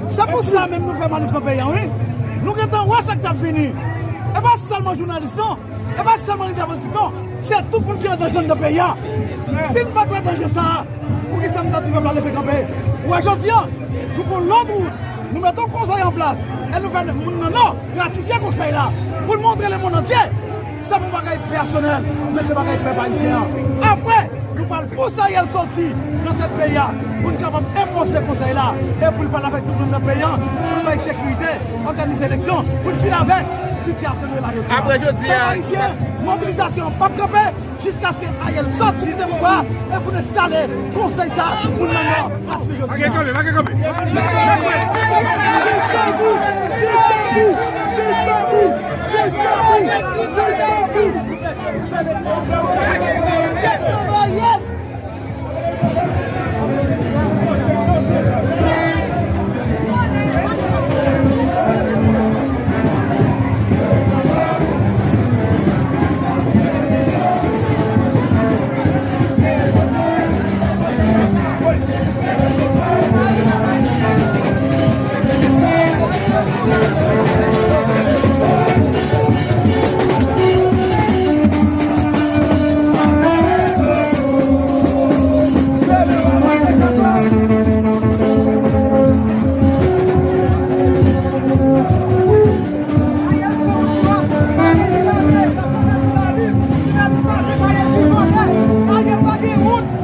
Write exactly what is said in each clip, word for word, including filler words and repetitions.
Se pou sa menm nou fè manif nan peyi a, wi. Nou gentan wè sa k t ap vini. E pa sèlman jounalis, non. E pa sèlman lidè politik, non. Se tout moun ki an danje anndan peyi a. Si n pa t wè danje sa a, poukisa m ta di pèp la leve kanpe? Ou wè, jodi a, nou pran lòt wout. Nou met yon konsèy an plas. E nou fè moun nan non ratifye konsèy la. Pou n montre lemonn antye. Se pa yon bagay pèsonèl, men se bagay pèp ayisyen an. Apre, nou pral pouse Ariel soti nan tèt peyi a pou n kapab enpoze konsèy la e pou l pale avèk tout moun nan peyi a pou n bay sekirite, òganize eleksyon, pou n fini avèk sitiyasyon nou ye la jodi a. Apre jodi a, pèp ayisyen, mobilizasyon an p ap kanpe jiskaske Ariel soti nan pouvwa a e pou n enstale konsèy sa pou n nan ratifye jodi a.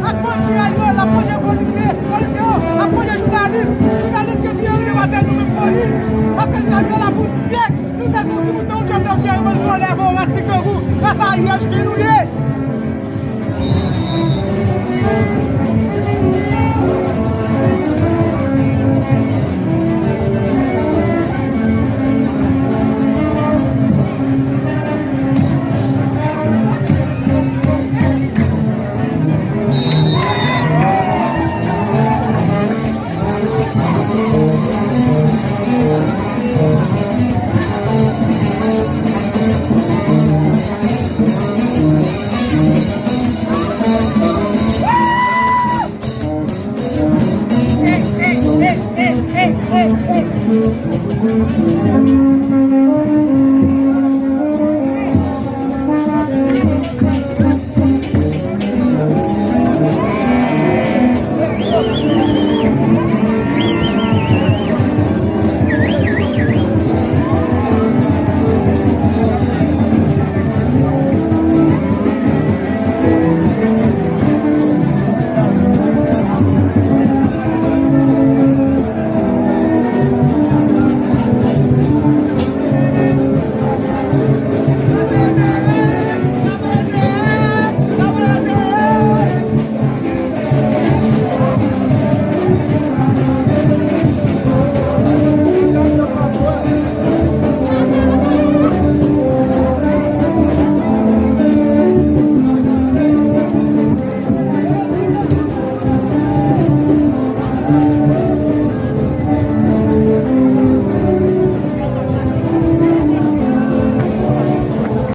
Ak bandi a yo, l ap manje polisye, polisye yo ap manje jounalis, jounalis gen pi anrele pase nou menm polis, paske jounalis yo la pou syèk, nou te sou sou mouton, jòb nan fyè, bann vòlè, voras, ti grangou, ras aryaj ki nou ye.